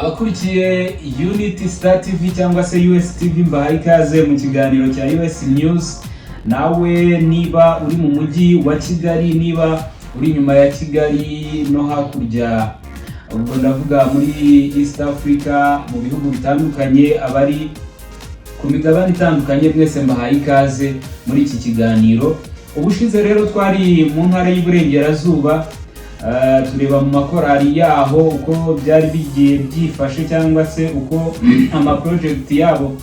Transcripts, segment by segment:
Abakurikiye Unity Star TV cyangwa se US TV, mbahaye ikaze mu kiganiro cya US News. Nawe niba uri mu mujyi wa Kigali, niba uri inyuma ya Kigali no hakurya, ubwo ndavuga muri East Africa, mu bihugu bitandukanye, abari ku migabane itandukanye, mwese mbahaye ikaze muri iki kiganiro. Ubushize rero twari mu ntara y'Iburengerazuba, tureba mu makorali yaho uko byari bigiye byifashe cyangwa se uko amaproject yabo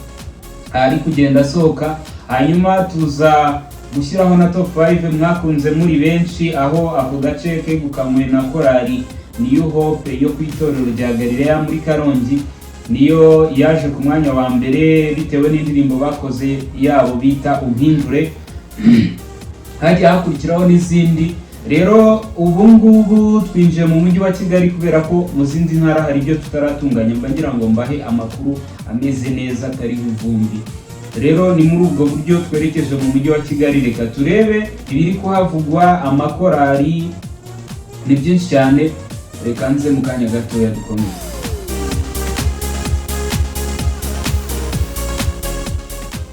ari kugenda asohoka. Hanyuma tuza gushyiraho na top 5 mwakunze muri benshi, aho ako gace kegukanywe na korali New Hope yo ku itorero rya Galilea muri Karongi. Niyo yaje ku mwanya wa mbere bitewe n'indirimbo bakoze yabo bita "Umpindure". Hagiye hakurikiraho n'izindi. Rero ubu ngubu twinjiye mu mujyi wa Kigali, kubera ko mu zindi ntara hari ibyo tutaratunganya. Mba ngira ngo mbahe amakuru ameze neza, atariho ivumbi. Rero ni muri ubwo buryo twerekeje mu mujyi wa Kigali. Reka turebe ibiri kuhavugwa. Amakorali ni byinshi cyane. Reka nze mu kanya gatoya dukomeze.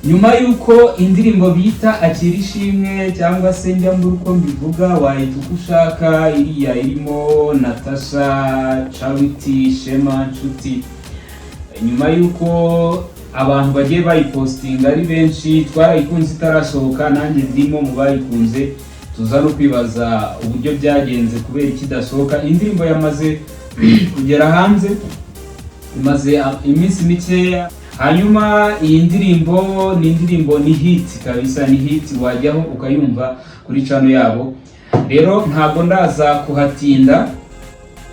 Nyuma y'uko indirimbo bita "Akira Ishimwe", cyangwa se njya mbura uko mbivuga, wahita uko ushaka, iriya irimo Natasha, Charity, Shema, Nshuti, nyuma y'uko abantu bagiye bayipostinga ari benshi, twarayikunze itarasohoka, nanjye ndimo mu bayikunze, tuza no kwibaza uburyo byagenze, kubera ikidasohoka. Indirimbo yamaze kugera hanze, imaze iminsi mikeya. Hanyuma iyi ndirimbo ni indirimbo, ni hit kabisa, ni hit, wajyaho ukayumva kuri channel yabo. Rero ntabwo ndaza kuhatinda,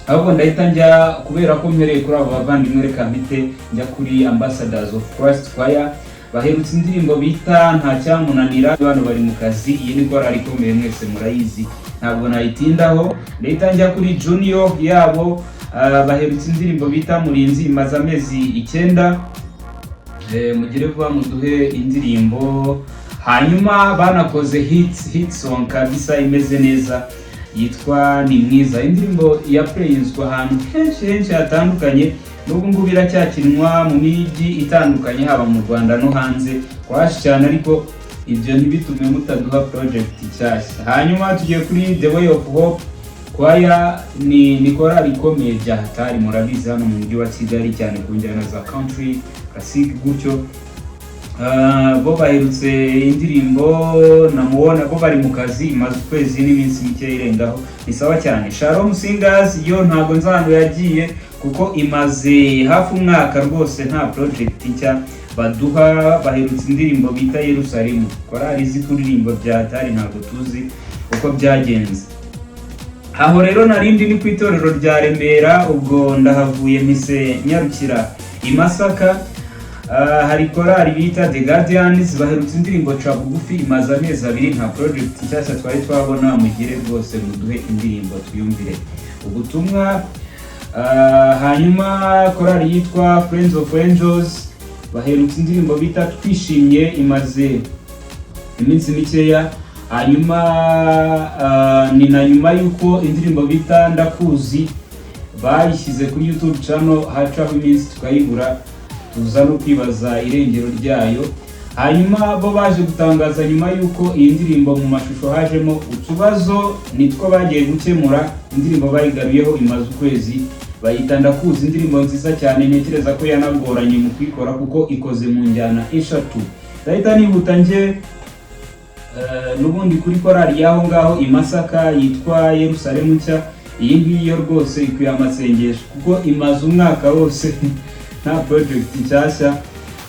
ahubwo ndahita njya, kubera ko mpereye kuri abo bavandimwe, reka mpite njya kuri Ambassadors of Christ Choir. Baherutse indirimbo bita "Ntacyamunanira". Bano bari mu kazi. Iyi ni korali ikomeye, mwese murayizi, ntabwo nayitindaho. Ndahita njya kuri Junior yabo. Baherutse indirimbo bita "Murinzi", imaze amezi 9. Mugire vuba muduhe indirimbo. Hanyuma banakoze hit song kabisa imeze neza yitwa "Ni Mwiza", indirimbo yaplayinzwe ahantu henshi henshi hatandukanye. N'ubu ngubu iracyakinwa mu mijyi itandukanye, haba mu Rwanda no hanze. Kwashi cyane, ariko ibyo ntibitume mutaduha project nshyashya. Hanyuma tugiye kuri The Way of Hope Choir. Ni korali ikomeye bya hatari, murabizi, hano mu mujyi wa Kigali, cyane ku njyana za country, classic gutyo. Bo baherutse indirimbo "Namubona". Bo bari mu kazi, imaze ukwezi n'iminsi mike irengaho. Ni sawa cyane. Shalom Singers yo ntabwo nzi ahantu yagiye, kuko imaze hafi umwaka rwose nta project nshya baduha. Baherutse indirimbo bita "Yerusalemu". Korali izi kuririmba bya hatari, ntabwo tuzi uko byagenze. Aho rero narindi ni ku itorero rya Remera. Ubwo ndahavuye, mpise nyarukira i Masaka. Hari korali bita The Guardians, baherutse indirimbo "Ca Bugufi", imaze amezi 2. Nta project nshyashya twari twabona. Mugire rwose muduhe indirimbo twiyumvire ubutumwa. Hanyuma korali yitwa Friends of Angels baherutse indirimbo bita "Twishimye", imaze iminsi mikeya. Hanyuma ni na nyuma y'uko indirimbo bita "Ndakuzi" bayishyize kuri YouTube channel, hacaho iminsi tukayibura, tuza no kwibaza irengero ryayo. Hanyuma bo baje gutangaza nyuma y'uko iyi ndirimbo mu mashusho hajemo utubazo, nitwo bagiye gukemura, indirimbo bayigaruyeho, imaze ukwezi, bayita "Ndakuzi", indirimbo nziza cyane, ntekereza ko yanagoranye mu kuyikora kuko ikoze mu njyana eshatu. Ndahita nihuta nje n'ubundi kuri korali y'aho ngaho i Masaka yitwa Yerusalemu Nshya. Iyi ngiyi yo rwose ikwiye amasengesho, kuko imaze umwaka wose nta project nshyashya.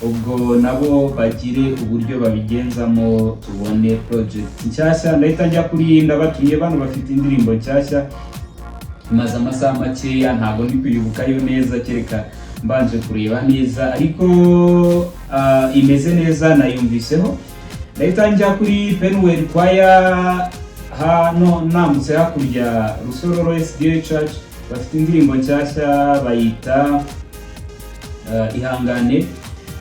Ubwo nabo bagire uburyo babigenzamo tubone project nshyashya. Ndahita njya kuri Ndabatumye. Bano bafite indirimbo nshyashya imaze amasaha makeya, ntabwo ndi kwibukayo neza, kereka mbanje kureba neza, ariko imeze neza, nayumviseho. Ndahita njya kuri Penuel Choir, hano nambutse hakurya, Rusororo SDA Church. Bafite indirimbo nshyashya bayita "Ihangane".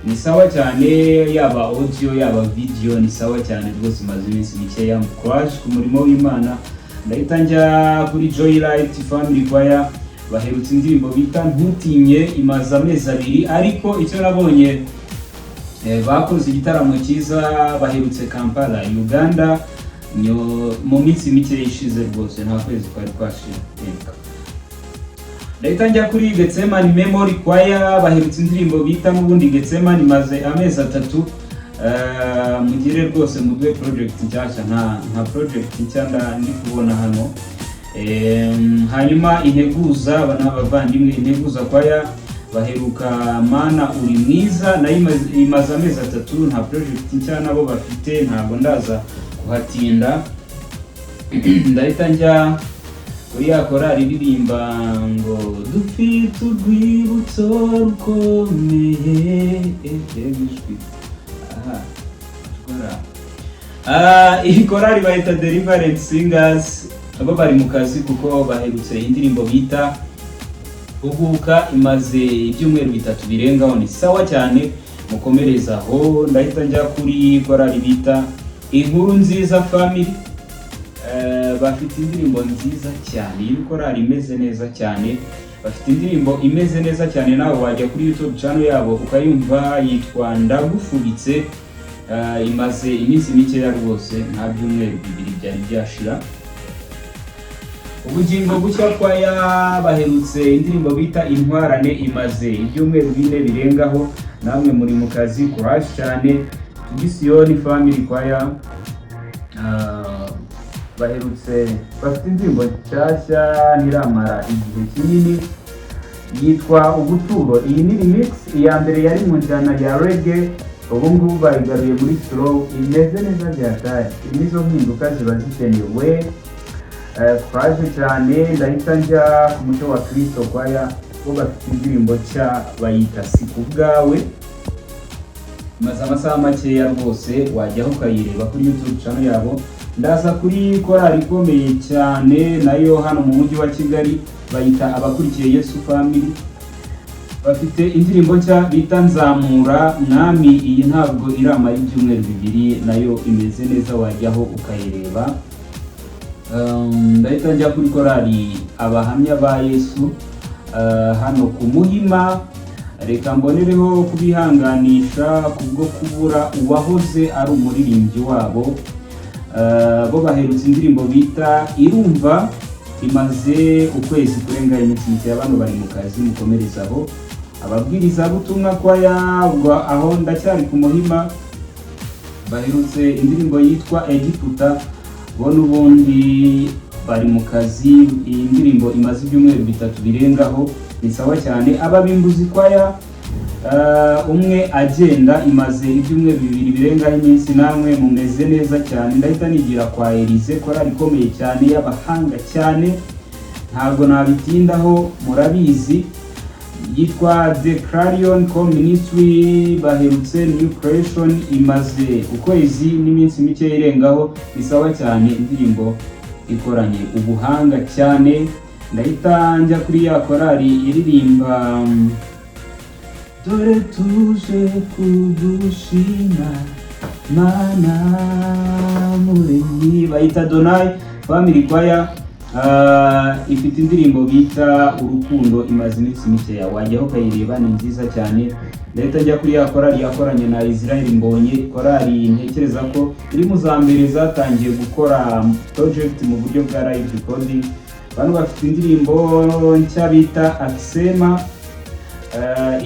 Ni sawa cyane, yaba audio yaba video, ni sawa cyane rwose. Imaze iminsi mikeya. Courage ku murimo w'Imana. Ndahita njya kuri Joy Light Family Choir. Baherutse indirimbo bita Ntutinye, imaze amezi 2. Ariko icyo nabonye, bakoze igitaramo cyiza, baherutse Kampala, Uganda, mu minsi mike ishize rwose, nta kwezi kwari kwashira. Yego. Ndahita njya kuri Getsemani Memory Choir, baherutse indirimbo bita n'ubundi Getsemani, imaze amezi 3. Mugire rwose muduhe project nshyashya, nta project nshya ndi kubona hano. Hanyuma Integuza, aba ni abavandimwe Integuza Choir, baheruka Mana Uri Mwiza, nayo imaze amezi 3, nta project nshya nabo bafite, ntabwo ndaza kuhatinda. Ndahita njya kuri ya korali iririmba ngo "Dufite urwibutso rukomeye". Reba ijwi aha korali. Iyi korali bayita Deliverance Singers, abo bari mu kazi kuko baherutse indirimbo bita Huguka, imaze ibyumweru 3 birengaho, ni sawa cyane, mukomereza aho. Ndahita njya kuri korali bita Inkuru Nziza Family. Bafite indirimbo nziza cyane, iyi korali imeze neza cyane, bafite indirimbo imeze neza cyane, nawe wajya kuri YouTube channel yabo ukayumva, yitwa Ndagufubitse. Imaze iminsi mikeya rwose, nta byumweru 2 byari byashira. Ubugingo Bushya Choir baherutse indirimbo bita Intwarane, imaze ibyumweru 4 birengaho, namwe muri mu kazi, courage cyane. Tugisiyoni Family Choir, baherutse, bafite indirimbo nshyashya ntiramara igihe kinini, yitwa Ubuturo. Iyi ni remix, iya mbere yari mu njyana ya reggae, ubu ngubu bayigaruye muri slow, imeze neza byataye. Nizo mpinduka ziba zikenewe. Courage cyane. Ndahita njya ku Mucyo wa Kristo Choir, bo bafite indirimbo nshya bayita Si Ku Bwawe, imaze amasaha makeya rwose, wajyaho ukayireba kuri YouTube channel yabo. Ndaza kuri korali ikomeye cyane nayo hano mu mujyi wa Kigali, bayita Abakurikiye Yesu Family, bafite indirimbo nshya bita Nzamura Mwami, iyi ntabwo iramara ibyumweru 2, nayo imeze neza, wajyaho ukayireba. Ndahita njya kuri korali Abahamya ba Yesu, hano ku Muhima. Reka mbonereho kubihanganisha kubwo kubura uwahoze ari umuririmbyi wabo. Bo baherutse indirimbo bita Irumva, imaze ukwezi kurenga iminsi mike. Bano bari mu kazi, mukomereza aho. Ababwirizabutumwa Choir, ubwo aho ndacyari ku Muhima, baherutse indirimbo yitwa Egiputa, bo n'ubundi bari mu kazi, iyi ndirimbo imaze ibyumweru 3 birengaho, ni sawa cyane. Ababimbuzi Choir, umwe agenda, imaze ibyumweru 2 birengaho iminsi, namwe mumeze neza cyane. Ndahita nigira kwa Elize, korali ikomeye cyane y'abahanga cyane, ntabwo nabitindaho murabizi, yitwa The Clarion Call Ministry, baherutse New Creation, imaze ukwezi n'iminsi mike irengaho, ni sawa cyane, indirimbo ikoranye ubuhanga cyane. Ndahita njya kuri ya korali iririmba "Dore tuje kugushima Mana Muremyi", bayita Donai Family Choir. Ifite indirimbo bita Urukundo, imaze iminsi mikeya, wajyaho ukayireba, ni nziza cyane. Ndahita njya kuri ya korali yakoranye na Israel Mbonye, korali ntekereza ko iri mu za mbere zatangiye gukora project mu buryo bwa live recording. Bano bafite indirimbo nshya bita Akisema.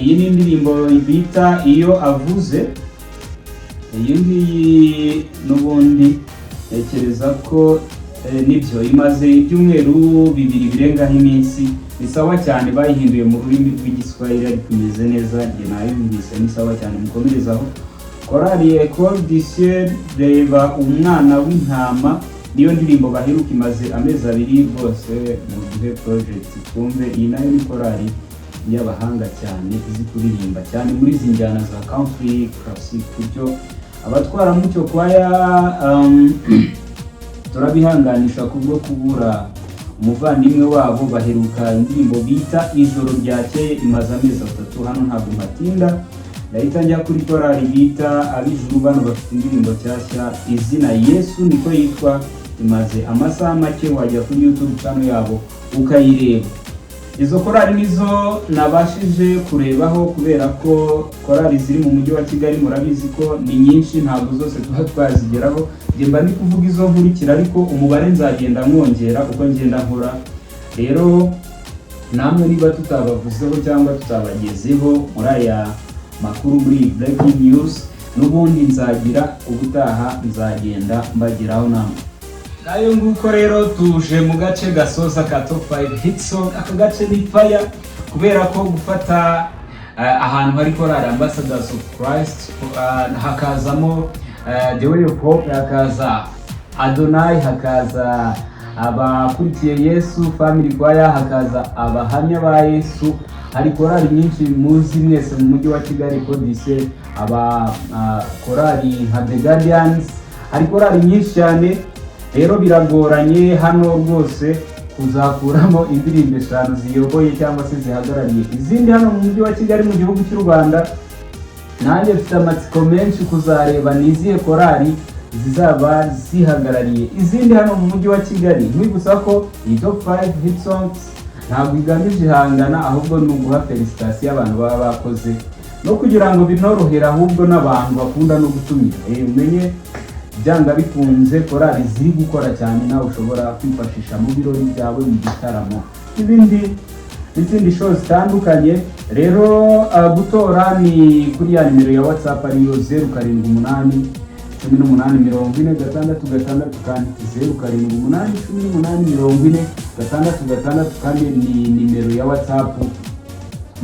Iyi ni indirimbo bita Iyo Avuze. Iyi ngiyi n'ubundi ntekereza ko nibyo, imaze ibyumweru 2 birengaho iminsi, ni sawa cyane, bayihinduye mu rurimi rw'Igiswahili ariko imeze neza, njye nayumvise, ni sawa cyane, mukomerezaho. Korali Ecole du Ciel, Reba Umwana w'Intama niyo ndirimbo baheruka, imaze amezi 2 rwose, muduhe project twumve. Iyi nayo ni korali y'abahanga cyane, izi kuririmba cyane muri izi njyana za country classic. Buryo Abatwaramucyo Choir, turabihanganisha kubwo kubura umuvandimwe wabo, baheruka indirimbo bita Ijoro Ryakeye, imaze amezi 3. Hano ntabwo mpatinda, ndahita njya kuri korali bita Ab'Ijuru. Bano bafite indirimbo nshyashya, Izina Yesu niko yitwa, imaze amasaha make, wajya kuri YouTube channel yabo ukayireba. Izo korali nizo nabashije kurebaho, kubera ko korali ziri mu Mujyi wa Kigali murabizi ko ni nyinshi, ntabwo zose tuba twazigeraho. Njye mba ndi kuvuga izo nkurikira, ariko umubare nzagenda mwongera uko ngenda nkora. Rero namwe niba tutabavuzeho cyangwa tutabagezeho muri aya makuru, muri iyi breaking news, n'ubundi nzagira ubutaha nzagenda mbageraho namwe. Nayo nguko rero, tuje mu gace gasoza ka top 5 hit song. Aka gace ni fire, kubera ko gufata ahantu hari korali Ambassadors of Christ, hakazamo The Way of Hope, hakaza Adonai, hakaza Abakurikiye Yesu Family Choir, hakaza Abahamya ba Yesu, hari korali nyinshi muzi mwese mu Mujyi wa Kigali, Kodise, aba korali nka The Guardians, hari korali nyinshi cyane. Rero biragoranye hano rwose kuzakuramo indirimbo eshanu ziyoboye cyangwa se zihagarariye izindi hano mu Mujyi wa Kigali, mu gihugu cy'u Rwanda. Nanjye mfite amatsiko menshi kuzareba ni izihe korali zizaba zihagarariye izindi hano mu Mujyi wa Kigali. Nkwibutsa ko iyi top 5 hit songs ntabwo igamije ihangana, ahubwo ni uguha félicitations abantu baba bakoze, no kugira ngo binorohere ahubwo n'abantu bakunda no gutumira. Umenye byanga bikunze korali ziri gukora cyane nawe ushobora kwifashisha mu birori byawe, mu gitaramo n'ibindi n'izindi show zitandukanye. Rero gutora ni kuri ya nimero ya WhatsApp, ariyo 0781846664, 0781846664, ni nimero ya WhatsApp,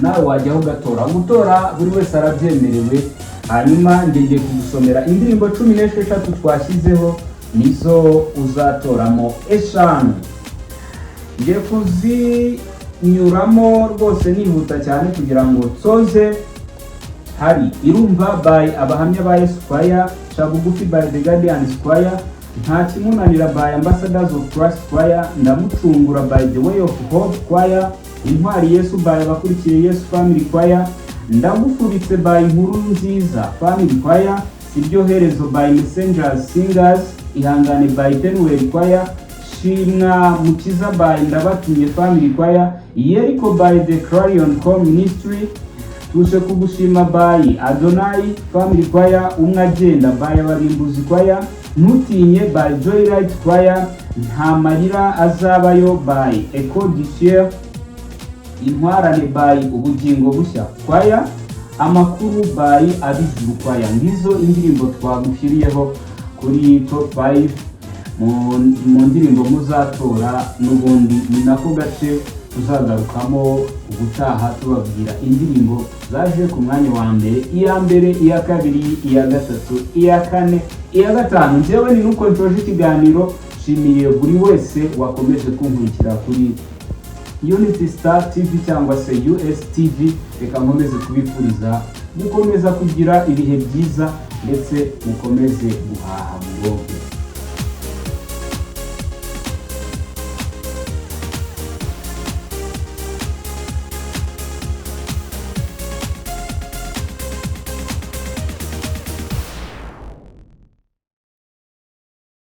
nawe wajyaho ugatora. Gutora buri wese arabyemerewe. Hanyuma ngiye kugusomera indirimbo 16 twashyizeho, nizo uzatoramo eshanu. Ngiye kuzinyuramo rwose nihuta cyane kugira ngo nsoze. Hari Irumva by Abahamya ba Yesu Choir, Ca Bugufi by The Guardian Choir, Nta Kimunanira by Ambassadors of Christ Choir, Ndamucungura by The Way of Hope Choir, Intwari Yesu by Abakurikiye Yesu Family Choir, Ndagufubitse by Inkuru Nziza Family Choir, Siryo Herezo by Messengers Singers, Ihangane by Penuel Choir, Shimwa Mukiza by Ndabatumye Family Choir, Yeriko by The Clarion Call Ministry, Tuje Kugushima by Adonai Family Choir, Umwe Agenda by Abarimbuzi Choir, Ntutinye by Joyride Choir, Nta Marira Azabayo by Echo du Ciel, Intwarane by Ubugingo Bushya Choir, Amakuru by Abijuru Choir. Ngizo indirimbo twagushyiriyeho kuri top 5 mu ndirimbo muzatora. N'ubundi ni nako gace tuzagarukamo ubutaha, tubabwira indirimbo zaje ku mwanya wa mbere, iya mbere, iya kabiri, iya gatatu, iya kane, iya gatanu. Njyewe ni nuko nshoje ikiganiro. Nshimiye buri wese wakomeje kunkurikira kuri Unity Star TV cyangwa se USTV. Reka nkomeze kubifuriza gukomeza kugira ibihe byiza, ndetse mukomeze guhaha muronke.